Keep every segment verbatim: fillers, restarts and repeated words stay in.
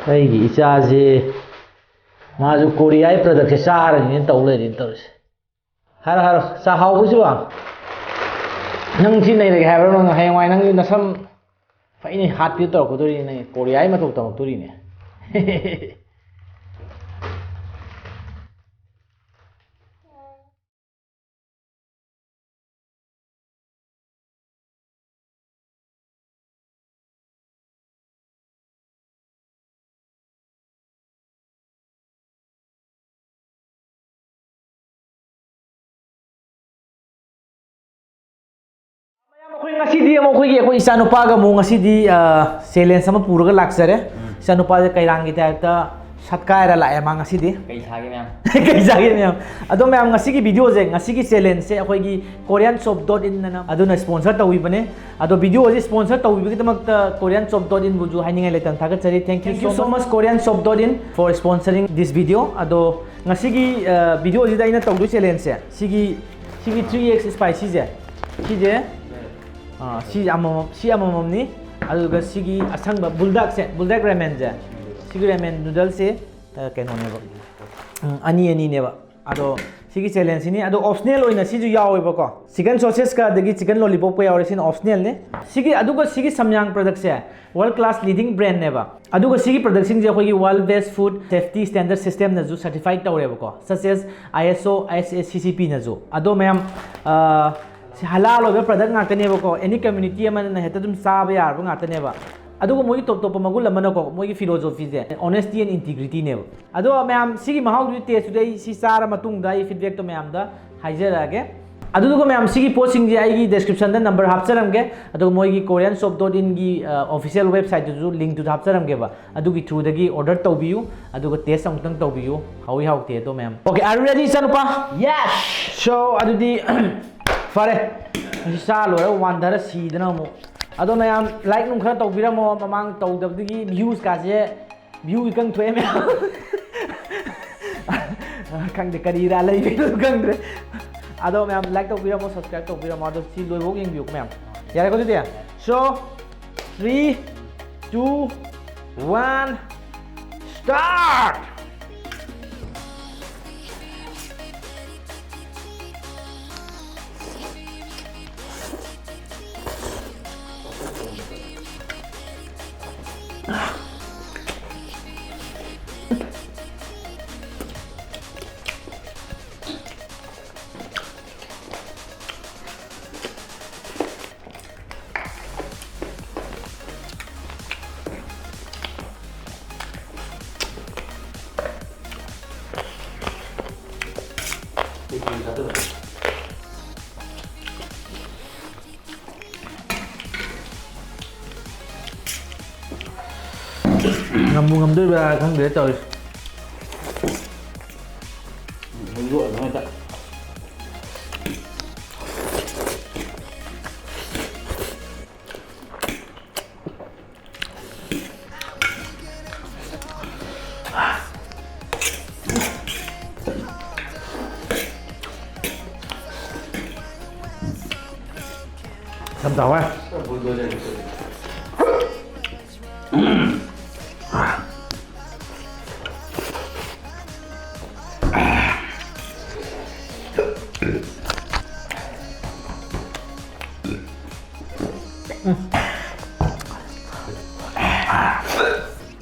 ꯑꯩꯒꯤ ꯏꯆꯥꯁꯦ ꯃꯥꯁꯨ ꯀꯣꯔꯤꯌꯥꯒꯤ ꯄ꯭ꯔꯗꯛꯁꯦ ꯆꯥꯔꯅꯤꯅ ꯇꯧ ꯂꯩꯔꯦꯅ ꯇꯧꯔꯤꯁꯦ꯫ ꯍꯥꯏꯔꯣ, ꯍꯥꯏꯔꯣ, ꯆꯥ ꯍꯥꯎꯕꯁꯤꯕꯣ? ꯅꯪ ꯁꯤ ꯅꯩꯔꯒꯦ ꯍꯥꯏꯕ꯭ꯔꯣ? ꯅꯪ ꯍꯌꯦꯡꯋꯥꯏ ꯅꯪꯒꯤ ꯅꯁꯝ ꯐꯩꯅꯤ ꯍꯥꯠꯄꯤ ꯇꯧꯔꯛꯀꯗꯣꯔꯤꯅꯦ, ꯅꯪ ꯀꯣꯔꯤꯌꯥꯒꯤ ꯃꯇꯧ ꯇꯝꯃꯛꯇꯣꯔꯤꯅꯦ꯫ ꯃꯌꯥꯝ, ꯑꯩꯈꯣꯏ ꯉꯁꯤꯗꯤ ꯑꯃꯨꯛ ꯑꯩꯈꯣꯏꯒꯤ, ꯑꯩꯈꯣꯏ ꯏꯆꯥꯅꯨꯄꯥꯒ ꯑꯃꯨꯛ ꯉꯁꯤꯗꯤ, ꯑ, challenge ꯑꯃ ꯄꯨꯔꯒ ꯂꯥꯛꯆꯔꯦ꯫ ꯎꯝ꯫ ꯏꯆꯥꯅꯨꯄꯥꯁꯦ ꯀꯩꯔꯥꯡꯒꯤ type ꯇ ꯁꯠꯀꯥꯏꯔ ꯂꯥꯛꯑꯦ ꯃꯥ ꯉꯁꯤꯗꯤ꯫ ꯀꯩ ꯁꯥꯒꯦ ꯃꯌꯥꯝ? ꯀꯩ ꯁꯥꯒꯦ ꯃꯌꯥꯝ? ꯑꯗꯣ ꯃꯌꯥꯝ, ꯉꯁꯤꯒꯤ video ꯁꯦ, ꯉꯁꯤꯒꯤ challenge ꯁꯦ ꯑꯩꯈꯣꯏꯒꯤ Korean Shop dot in ꯑꯅ ꯑꯗꯨꯅ sponsor ꯇꯧꯕꯤꯕꯅꯦ꯫ ꯑꯗꯣ video ꯑꯁꯤ sponsor ꯇꯧꯕꯤꯕꯒꯤꯗꯃꯛꯇ Korean Shop dot in ꯕꯨꯁꯨ ꯍꯥꯏꯅꯤꯡꯉꯥꯏ ꯂꯩꯇꯅ ꯊꯥꯒꯠꯆꯔꯤ꯫ Thank you so much, Korean Shop dot in, for sponsoring this video. ꯑꯗꯣ ꯉꯁꯤꯒꯤ, ꯑ, video ꯁꯤꯗ ꯑꯩꯅ ꯇꯧꯗꯣꯏ challenge ꯁꯦ, ꯁꯤꯒꯤ, ꯁꯤꯒꯤ three X spicy ꯁꯦ, ꯁꯤꯁꯦ, ꯑ, ꯁꯤ ꯑꯃꯃꯝ, ꯁꯤ ꯑꯃꯃꯝꯅꯤ꯫ ꯑꯗꯨꯒ ꯁꯤꯒꯤ ꯑꯁꯪꯕ buldak ꯁꯦ, buldak ramen ꯁꯦ, ꯁꯤꯒꯤ ramen noodle ꯁꯦ, ꯑ, ꯀꯩꯅꯣꯅꯦꯕ, ꯎꯝ, ꯑꯅꯤ ꯑꯅꯤꯅꯦꯕ꯫ ꯑꯗꯣ ꯁꯤꯒꯤ challenge ꯁꯤꯅꯤ꯫ ꯑꯗꯣ optional ꯑꯣꯏꯅ ꯁꯤꯁꯨ ꯌꯥꯎꯋꯦꯕꯀꯣ, chicken sausage ꯀ ꯑꯗꯒꯤ chicken lollipop ꯀ ꯌꯥꯎꯔꯦ, ꯁꯤꯅ optional ꯅꯦ꯫ ꯁꯤꯒꯤ, ꯑꯗꯨꯒ ꯁꯤꯒꯤ Samyang product ꯁꯦ world class leading brand ꯅꯦꯕ꯫ ꯑꯗꯨꯒ ꯁꯤꯒꯤ product ꯁꯤꯡꯁꯦ ꯑꯩꯈꯣꯏꯒꯤ World Best Food Safety Standard System ꯅꯁꯨ certified ꯇꯧꯔꯦꯕꯀꯣ, such as ISO, ISACCP ꯅꯁꯨ꯫ ꯑꯗꯣ ꯃꯌꯥꯝ, ꯑ, ꯁꯤ halal ꯑꯣꯏꯕ product ꯉꯥꯛꯇꯅꯦꯕꯀꯣ, any community ꯑꯃꯅ ꯍꯦꯛꯇ ꯑꯗꯨꯝ ꯆꯥꯕ ꯌꯥꯔꯕ ꯉꯥꯛꯇꯅꯦꯕ꯫ ꯑꯗꯨꯒ ꯃꯣꯏꯒꯤ top ꯇꯣꯞꯄ ꯃꯒꯨꯟ ꯑꯃꯅꯀꯣ, ꯃꯣꯏꯒꯤ philosophy say honesty and integrity ꯅꯦꯕ꯫ ꯑꯗꯣ ꯃꯌꯥꯝ, ꯁꯤꯒꯤ ꯃꯍꯥꯎꯗꯨꯗꯤ, taste ꯇꯨꯗꯤ ꯑꯩ ꯁꯤ ꯆꯥꯔ ꯃꯇꯨꯡꯗ ꯑꯩ feedback ꯇꯣ ꯃꯌꯥꯝꯗ ꯍꯥꯏꯖꯔꯛꯑꯒꯦ꯫ ꯑꯗꯨꯗꯨꯒ ꯃꯌꯥꯝ, ꯁꯤꯒꯤ ꯄꯣꯠꯁꯤꯡꯁꯦ ꯑꯩꯒꯤ description ꯗ number ꯍꯥꯞꯆꯔꯝꯒꯦ, ꯑꯗꯨꯒ ꯃꯣꯏꯒꯤ Korean Shop dot in ꯒꯤ, ꯑ, official website ꯇꯨꯁꯨ link ꯇꯨꯁꯨ ꯍꯥꯞꯆꯔꯝꯒꯦꯕ, ꯑꯗꯨꯒꯤ through ꯗꯒꯤ order ꯇꯧꯕꯤꯌꯨ, ꯑꯗꯨꯒ taste ꯑꯃꯨꯛꯇꯪ ꯇꯧꯕꯤꯌꯨ, ꯍꯥꯎꯏ ꯍꯥꯎꯇꯦ ꯑꯗꯣ ꯃꯌꯥꯝ꯫ Okay, are you ready, ꯏꯆꯥꯅꯨꯄꯥ? Yes! So, ꯑꯗꯨꯗꯤ, ꯐꯔꯦ, ꯃꯁꯤ ꯆꯥ ꯂꯣꯏꯔꯒ ꯋꯥꯟꯊꯔ ꯁꯤꯗꯅ ꯑꯃꯨꯛ꯫ ꯑꯗꯣ ꯃꯌꯥꯝ, like ꯅꯨꯡ ꯈꯔ ꯇꯧꯕꯤꯔꯝꯃꯣ, ꯃꯃꯥꯡ ꯇꯧꯗꯕꯗꯒꯤ views ꯀꯥꯁꯦ, view ꯏꯀꯪ ꯊꯣꯛꯑꯦ ꯃꯌꯥꯝ꯫ ꯈꯪꯗꯦ ꯀꯔꯤꯔꯥ ꯂꯩꯕꯩꯅꯣ ꯈꯪꯗ꯭ꯔꯦ꯫ ꯑꯗꯣ ꯃꯌꯥꯝ, like ꯇꯧꯕꯤꯔꯝꯃꯣ, subscribe ꯇꯧꯕꯤꯔꯝꯃꯣ, ꯑꯗꯣ ꯁꯤ ꯂꯣꯏꯐꯥꯎ ꯌꯦꯡꯕꯤꯌꯨ ꯃꯌꯥꯝ꯫ ꯌꯥꯔꯦꯀꯣ ꯑꯗꯨꯗꯤ? So, three, two, one, Start! ꯉꯝꯕꯨ ꯉꯝꯗꯣꯏꯕ꯭ꯔꯥ ꯈꯪꯗ꯭ꯔꯦ ꯇꯧꯔꯤꯁꯦ꯫ ꯍꯧꯗꯣꯛꯑꯗꯧꯅꯦ ꯍꯦꯛꯇ꯫ ꯌꯥꯝ ꯆꯥꯎꯋꯦ꯫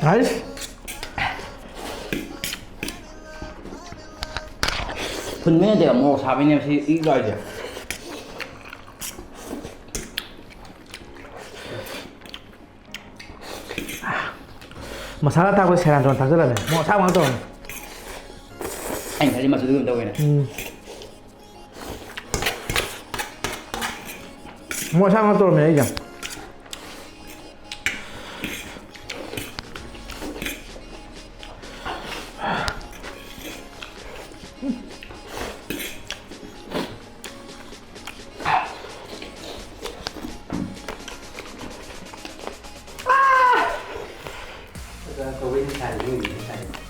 ꯑꯩꯁ꯫ ꯐꯨꯟꯕꯩ ꯅꯠꯇꯦꯕ, ꯃꯣꯔꯣꯛ ꯁꯥꯕꯩꯅꯦꯕ ꯁꯤ ꯏ ꯀꯥꯏꯁꯦ꯫ ꯃꯁꯥꯂꯥ ꯊꯥꯛꯄ ꯁꯦꯔꯥꯟ ꯇꯨꯔꯥꯟ ꯊꯥꯛꯆꯜꯂꯝꯃꯦ꯫ ꯃꯣꯔꯣꯛ ꯑꯁꯥꯕ ꯉꯥꯛꯇ ꯇꯧꯔꯝꯃꯦ꯫ ꯑꯩꯅ ꯈꯜꯂꯤ ꯃꯆꯨꯗꯨ ꯑꯗꯨꯝ ꯇꯧꯋꯦꯅ꯫ ꯎꯝ꯫ ꯃꯣꯔꯣꯛ ꯑꯁꯥꯕ ꯉꯥꯛꯇ ꯇꯧꯔꯝꯃꯦ ꯑꯩꯁꯦ꯫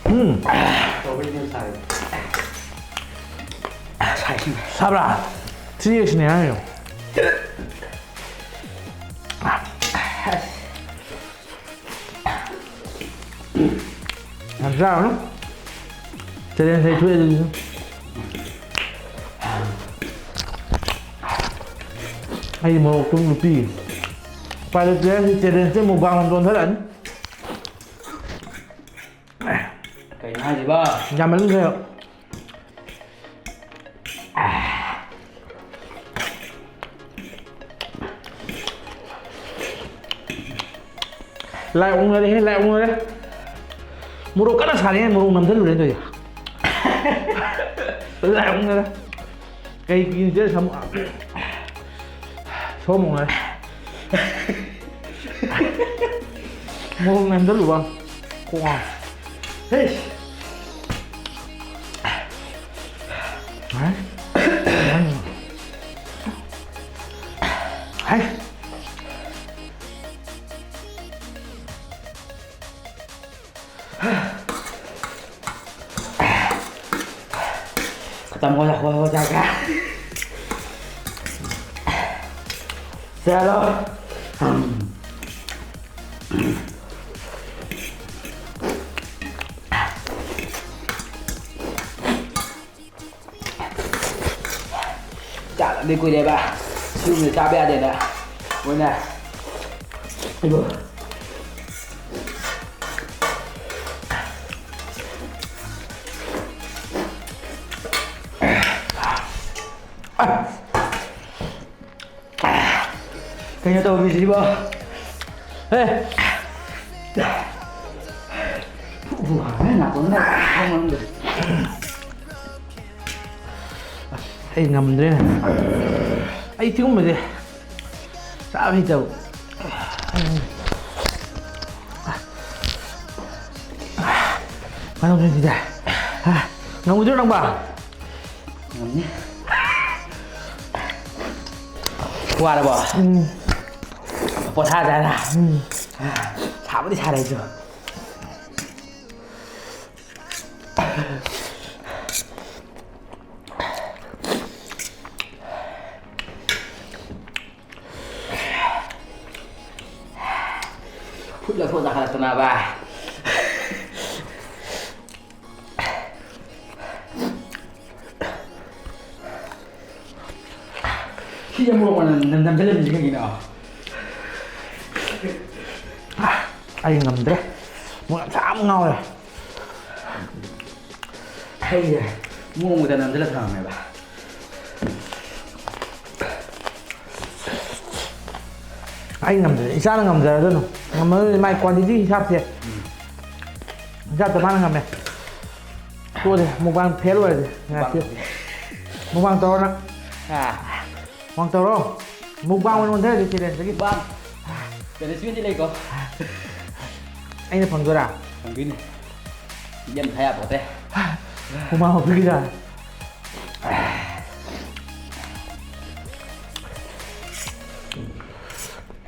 ꯎꯝ꯫ ꯁꯥꯕ꯭ꯔꯥ? ꯊ꯭ꯔꯤ ꯑꯦꯛꯁꯅꯦ ꯍꯥꯏꯔꯤꯅꯣ꯫ ꯆꯥꯔꯨꯅꯨ꯫ Challenge ꯍꯩ ꯊꯣꯛꯑꯦ ꯑꯗꯨꯗꯤ꯫ ꯑꯩ ꯃꯣꯔꯣꯛꯇꯨꯝ ꯅꯨꯄꯤ꯫ ꯎꯄꯥꯏ ꯂꯩꯇ꯭ꯔꯦ, ꯁꯤ challengeꯁꯦ mukbang ꯑꯣꯟꯊꯣꯔꯛꯑꯅꯤ꯫ ꯀꯩꯅꯣ ꯍꯥꯏꯁꯤꯕꯣ? ꯌꯥꯝꯃꯟꯈ꯭ꯔꯦ꯫ ꯂꯥꯏ ꯑꯣꯛꯅꯔꯦꯍꯦ, ꯂꯥꯏ ꯑꯣꯛꯅꯔꯦ꯫ ꯃꯣꯔꯣꯛ ꯀꯟꯅ ꯁꯥꯔꯦꯍꯦ, ꯃꯣꯔꯣꯛ ꯅꯝꯁꯤꯜꯂꯨꯔꯦ ꯇꯧꯔꯤꯁꯦ꯫ ꯂꯥꯏ ꯑꯣꯛꯅꯔꯦ꯫ ꯀꯩ ꯀꯤꯅꯣ ꯆꯦ ꯁꯥꯃꯨ-, ꯁꯣꯝ ꯑꯣꯛꯅꯔꯦ꯫ ꯃꯣꯔꯣꯛ ꯅꯝꯁꯤꯜꯂꯨꯕ꯫ ꯀꯣꯛ ꯉꯥꯎ-, ꯍꯩꯁ꯫ ꯍꯥꯏ꯫ ꯍꯥꯏ꯫ खत्म हो जा, हो, हो जाएगा। चलो। ꯆꯥꯗꯕꯗꯤ ꯀꯨꯏꯔꯦꯕ꯫ ꯁꯤꯒꯨꯝꯕꯁꯦ ꯆꯥꯕ ꯌꯥꯗꯦꯅ꯫ ꯃꯣꯏꯅ꯫ ꯏꯕꯣ꯫ ꯀꯩꯅꯣ ꯇꯧꯔꯤꯁꯤꯕꯣ? ꯑꯦ! ꯑꯩ ꯉꯝꯗ꯭ꯔꯦꯅꯦ꯫ ꯑꯩ ꯁꯤꯒꯨꯝꯕꯁꯦ ꯆꯥꯕ ꯍꯩꯇꯕ꯫ ꯀꯃꯥꯏꯅ ꯇꯧꯗꯣꯏꯅꯣ ꯁꯤꯗꯤ? ꯍꯥ? ꯉꯝꯈꯤꯗꯣꯏꯔꯣ ꯅꯪꯕꯣ? ꯉꯝꯅꯤ꯫ ꯋꯥꯔꯕꯣ? ꯎꯝ꯫ ꯄꯣꯊꯥꯖꯦ ꯍꯥꯏꯔ? ꯎꯝ꯫ ꯁꯥꯕꯨꯗꯤ ꯁꯥꯔꯦ ꯑꯩꯁꯨ꯫ ꯐꯨꯠꯂ ꯊꯣꯛꯑ ꯆꯥꯈꯠꯂꯛꯇꯅꯕ꯫ ꯁꯤ ꯑꯃꯨꯛ ꯅꯝ-, ꯅꯝ-, ꯅꯝꯁꯤꯜꯂꯝꯃꯤꯁꯤ ꯀꯩꯒꯤꯅꯣ? ꯑꯩ ꯉꯝꯗ꯭ꯔꯦ꯫ ꯃꯣꯔꯣꯛ ꯌꯥꯝ ꯁꯥꯕ ꯉꯥꯎꯔꯦ꯫ ꯍꯩꯁꯦ ꯃꯣꯔꯣꯛ ꯃꯣꯏꯗ ꯅꯝꯁꯤꯜꯂ ꯊꯝꯃꯝꯃꯦꯕ꯫ ꯑꯩ ꯉꯝꯗ꯭ꯔꯦ꯫ ꯏꯆꯥꯅ ꯉꯝꯖꯔꯗꯣꯏꯅꯣ꯫ ꯉꯝꯃꯔꯣꯏ꯫ ꯃꯥꯏ quantity ꯍꯤꯁꯥꯞꯁꯦ꯫ ꯎꯝ꯫ ꯍꯤꯁꯥꯞꯇ ꯃꯥꯅ ꯉꯝꯃꯦ꯫ ꯇꯣꯛꯑꯁꯦ꯫ ꯃꯨꯛꯕꯥꯡ fail ꯑꯣꯏꯔꯁꯦ꯫ ꯉꯥꯏꯈꯣ꯫ ꯃꯨꯛꯕꯥꯡ꯫ ꯃꯨꯛꯕꯥꯡ ꯇꯧꯔꯣ ꯅꯪ꯫ ꯑꯥ꯫ ꯃꯨꯛꯕꯥꯡ ꯇꯧꯔꯣ꯫ ꯃꯨꯛꯕꯥꯡ ꯑꯣꯏꯅ ꯑꯣꯟꯊꯔꯁꯦ challengeꯗꯒꯤ꯫ ꯃꯨꯛꯕꯥꯡ꯫ Punishmentꯗꯤ ꯂꯩꯀꯣ꯫ ꯑꯩꯅ ꯐꯪꯗꯣꯏꯔꯥ? ꯐꯪꯗꯣꯏꯅꯦ꯫ ꯌꯦꯟ ꯈꯥ ꯌꯥꯄꯣꯠꯇꯦ꯫ ꯍꯨꯃꯥꯡ ꯍꯧꯗꯣꯏꯔꯥ?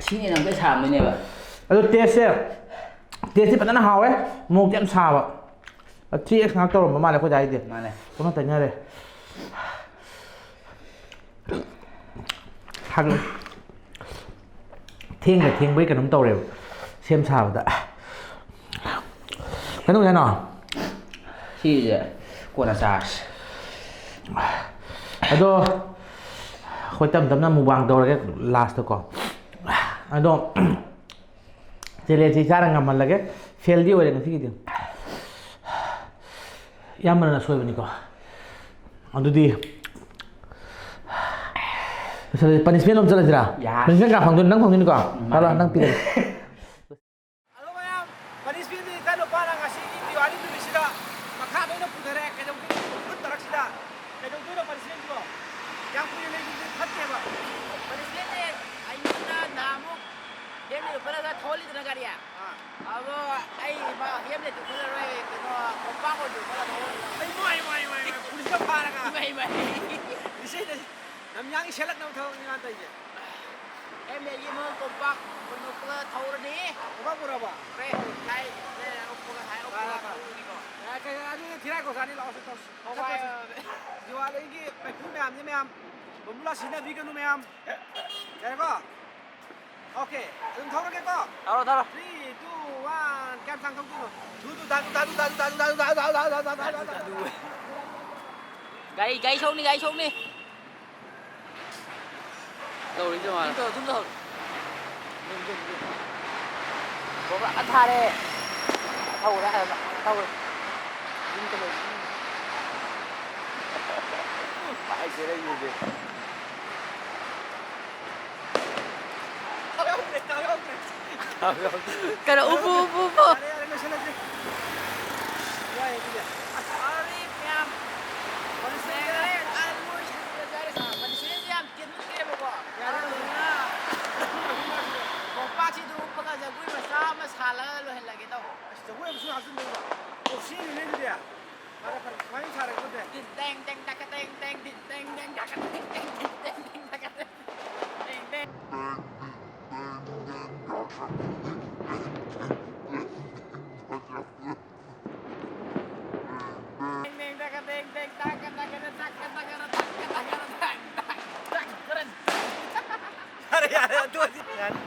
ꯁꯤꯅ ꯍꯦꯟꯅ ꯑꯃꯨꯛꯀ ꯁꯥꯔꯝꯗꯣꯏꯅꯦꯕ꯫ ꯑꯗꯣ tasteꯁꯦ, tasteꯇꯤ ꯐꯖꯅ ꯍꯥꯎꯋꯦ, ꯃꯣꯔꯣꯛꯇꯤ ꯌꯥꯝ ꯁꯥꯕ꯫ Three X ꯉꯥꯛ ꯇꯧꯔꯝꯕ ꯃꯥꯜꯂꯦ ꯑꯩꯈꯣꯏ ꯗꯥꯏꯗꯤ꯫ ꯃꯥꯅꯦ꯫ ꯄꯨꯟꯅ ꯇꯩꯅꯔꯦ꯫ ꯍꯥꯏꯕꯗꯤ ꯊꯦꯡꯒ ꯊꯦꯡꯕꯩ ꯀꯩꯅꯣꯝ ꯇꯧꯔꯦꯕ ꯁꯦꯝ ꯁꯥꯕꯗ꯫ ꯀꯩꯅꯣ ꯍꯥꯏꯅꯣ? ꯁꯤꯁꯦ ꯀꯣꯟꯅ ꯆꯥꯔꯁꯤ꯫ ꯑꯗꯣ ꯑꯩꯈꯣꯏ ꯇꯞ ꯇꯞꯅ mukbang ꯇꯧꯔꯒꯦ lastꯇꯀꯣ꯫ ꯑꯗꯣ challengeꯁꯦ ꯏꯁꯥꯅ ꯉꯝꯍꯜꯂꯒꯦ꯫ Failꯗꯤ ꯑꯣꯏꯔꯦ ꯉꯁꯤꯒꯤꯗꯤ꯫ ꯏꯌꯥꯝꯕꯅ ꯁꯣꯏꯕꯅꯤꯀꯣ꯫ ꯑꯗꯨꯗꯤ punishment ꯑꯃ ꯆꯠꯂꯁꯤꯔꯥ? ꯌꯥ꯫ Punishment ꯀꯅꯥ ꯐꯪꯗꯣꯏꯅꯣ? ꯅꯪ ꯐꯪꯗꯣꯏꯅꯤꯀꯣ? ꯎꯝ, ꯍꯜꯂꯣ, ꯃꯥꯅꯦ꯫ ꯅꯪ ꯄꯤꯔꯒꯦ꯫ ꯍꯜꯂꯣ ꯃꯌꯥꯝ, punishmentꯗꯤ ꯏꯆꯥꯅꯨꯄꯥꯅ ꯉꯁꯤꯒꯤ ꯗꯤꯋꯥꯂꯤ ꯅꯨꯃꯤꯠꯁꯤꯗ ꯃꯈꯥꯗ ꯑꯣꯏꯅ ꯄꯨꯊꯔꯦ꯫ ꯀꯩꯗꯧꯗꯣꯏꯅꯣ? ꯎꯐꯨꯟ ꯃꯔꯛꯁꯤꯗ ꯀꯩꯗꯧꯗꯣꯏꯅꯣ punishmentꯁꯤꯕꯣ? ꯌꯥꯝ ꯀꯨꯏꯅ ꯂꯩꯕꯗꯤ ꯐꯠꯇꯦꯕ꯫ Punishmentꯁꯦ ꯑꯩꯉꯣꯟꯗ ꯅꯍꯥꯟꯃꯨꯛ ꯍꯦꯝꯂꯦꯠ ꯎꯞꯍꯜꯂꯒ ꯊꯧꯍꯜꯂꯤꯗꯅ ꯒꯥꯔꯤ꯫ ꯑꯥ꯫ ꯑꯗꯣ ꯑꯩ ꯃꯥ ꯍꯦꯝꯂꯦꯠꯇꯨ ꯎꯞꯍꯜꯂꯔꯣꯏ, ꯀꯩꯅꯣ, ꯀꯣꯝꯄꯥꯛ ꯑꯣꯏꯔꯁꯨ ꯎꯞꯍꯜꯂꯒ ꯊꯧꯍꯜꯂꯤ꯫ ꯏꯃꯥꯏ, ꯏꯃꯥꯏ, ꯏꯃꯥꯏ, ꯏꯃꯥꯏ, ꯄꯨꯂꯤꯁꯅ ꯐꯥꯔꯒ꯫ ꯏꯃꯥꯏ, ꯏꯃꯥꯏ꯫ ꯏꯁꯩꯗ ꯅꯝꯌꯥꯡ ꯁꯦꯠꯂꯛꯅꯕ ꯊꯕꯛꯅꯤ ꯃꯥ ꯇꯧꯔꯤꯁꯦ꯫ ꯍꯦꯝꯂꯦꯠꯀꯤ ꯃꯍꯨꯠ ꯀꯣꯝꯄꯥꯛ ꯑꯣꯏꯅ ꯎꯞꯄꯒ ꯊꯧꯔꯅꯤ꯫ ꯀꯣꯝꯄꯥꯛ ꯄꯨꯔꯕ? ꯄꯨꯔꯦ꯫ ꯌꯥꯏ, ꯌꯥꯏ, ꯎꯞꯄꯒ ꯍꯥꯏ, ꯎꯞꯄꯒ ꯐꯔꯦ, ꯐꯔꯦ꯫ ꯊꯧꯔꯅꯤꯀꯣ꯫ ꯌꯥꯏ, ꯀꯩ, ꯑꯗꯨꯗꯤ ꯊꯤꯔꯥꯏ ꯀꯣꯁꯥꯅꯤ ꯂꯥꯛꯑꯣ, ꯁꯤ ꯇꯧꯁꯤ꯫ ꯍꯣꯏ, ꯆꯠꯄꯁꯤ꯫ ꯍꯣꯏ, ꯍꯣꯏ꯫ ꯗꯤꯋꯥꯂꯤꯒꯤ ꯄꯩꯐꯨ ꯃꯌꯥꯝꯁꯦ ꯃꯌꯥꯝ, ꯕꯣꯝꯕꯨꯂꯥ ꯁꯤꯖꯤꯟꯅꯕꯤꯒꯅꯨ ꯃꯌꯥꯝ꯫ ꯌꯥꯔꯦꯀꯣ? Okay, ꯑꯗꯨꯝ ꯊꯧꯔꯒꯦꯀꯣ? ꯊꯧꯔꯣ, ꯊꯧꯔꯣ꯫ Three, two, one, ꯀꯌꯥꯝ ꯁꯥꯡ ꯊꯧꯗꯣꯏꯅꯣ? ꯗꯨ, ꯗꯨ, ꯗꯥ, ꯗꯨ, ꯗꯥ, ꯗꯨ, ꯗꯥ꯫ ꯒꯥꯔꯤ, ꯒꯥꯔꯤ ꯁꯣꯛꯅꯤ, ꯒꯥꯔꯤ ꯁꯣꯛꯅꯤ꯫ ꯇꯧꯔꯤꯁꯦ ꯃꯥꯅ꯫ ꯑꯗꯨꯝ ꯇꯧ, ꯑꯗꯨꯝ ꯇꯧ꯫ ꯕꯣꯕꯥ ꯊꯥꯔꯦ꯫ ꯊꯧꯔꯦ ꯍꯥꯏꯕ꯫ ꯊꯧꯔꯦ꯫ ꯌꯨꯝꯗ ꯂꯩ꯫ ꯄꯥꯏꯁꯦ ꯂꯩ ꯌꯦꯡꯒꯦ꯫ ꯊꯥꯎ ꯌꯥꯎꯗ꯭ꯔꯦ, ꯊꯥꯎ ꯌꯥꯎꯗ꯭ꯔꯦ꯫ ꯀꯩꯅꯣ, ꯎꯞꯄꯨ, ꯎꯞꯄꯨ, ꯎꯞꯄꯨ꯫ ꯌꯥꯔꯦ, ꯌꯥꯔꯦ, ꯂꯣꯏꯁꯤꯜꯂꯁꯤ꯫ ꯌꯥꯏ, ꯑꯗꯨꯗꯤ꯫ ꯑꯁ, ꯑꯔꯦ ꯃꯌꯥꯝ꯫ ꯃꯅꯤꯄꯨꯔꯤ ꯌꯥꯔꯦ, ꯑꯥ, ꯃꯣꯏ ꯌꯥꯔꯦ, ꯑꯥ, ꯃꯅꯤꯄꯨꯔꯤꯁꯦ ꯌꯥꯝ ꯇꯦꯟꯃꯟꯈ꯭ꯔꯦꯕꯀꯣ꯫ ꯌꯥꯔꯦ, ꯂꯣꯏꯁꯤꯜꯂꯁꯤ꯫ ꯃꯣꯝꯄꯥꯛꯁꯤꯗ ꯎꯞꯄꯒ ꯖꯒꯣꯏ ꯃꯆꯥ ꯑꯃ ꯁꯥꯜꯂꯒ ꯂꯣꯏꯍꯜꯂꯒꯦ ꯇꯧꯕ꯫ ꯑꯁ, ꯖꯒꯣꯏ ꯑꯃꯁꯨ ꯍꯥꯞꯆꯤꯟꯗꯣꯏꯕ꯫ ꯑꯣ, ꯁꯤꯅꯤꯅꯦ ꯑꯗꯨꯗꯤ꯫ ꯐꯔꯦ, ꯐꯔꯦ꯫ ꯁꯨꯃꯥꯏꯅ ꯁꯥꯔꯒꯦ ꯑꯗꯨꯗꯤ꯫ ꯇꯤꯟ ꯇꯦꯡ ꯇꯦꯡ ꯇꯥꯀ ꯇꯦꯡ ꯇꯦꯡ, ꯇꯤꯟ ꯇꯦꯡ ꯇꯦꯡ ꯇꯥꯀ ꯇꯦꯡ ꯇꯦꯡ, ꯇꯤꯟ ꯇꯦꯡ ꯇꯦꯡ ꯇꯥꯀ ꯇꯦꯡ ꯇꯦꯡ꯫ ꯌꯥꯔꯦ, ꯌꯥꯔꯦ, ꯑꯗꯨ ꯑꯣꯏꯔꯗꯤ ꯌꯥꯔꯦ꯫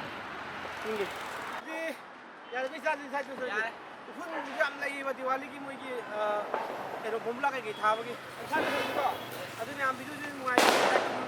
ꯌꯥꯔꯦ, ꯃꯤ ꯆꯥꯁꯤ, ꯆꯥꯁꯤ, ꯆꯥꯁꯤ꯫ ꯌꯥꯔꯦ꯫ ꯎꯐꯨꯟꯁꯨ ꯌꯥꯝ ꯂꯩꯌꯦꯕ ꯗꯤꯋꯥꯂꯤꯒꯤ ꯃꯣꯏꯒꯤ, ꯑ, ꯀꯩꯅꯣ, ꯕꯣꯝꯕꯨꯂꯥ ꯀꯩꯀꯩ ꯊꯥꯕꯒꯤ꯫ ꯄꯩꯁꯥꯗꯤ ꯂꯩꯀꯣ? ꯑꯗꯨ ꯃꯌꯥꯝ ꯚꯤꯗꯤꯑꯣꯁꯤ ꯅꯨꯡꯉꯥꯏ꯫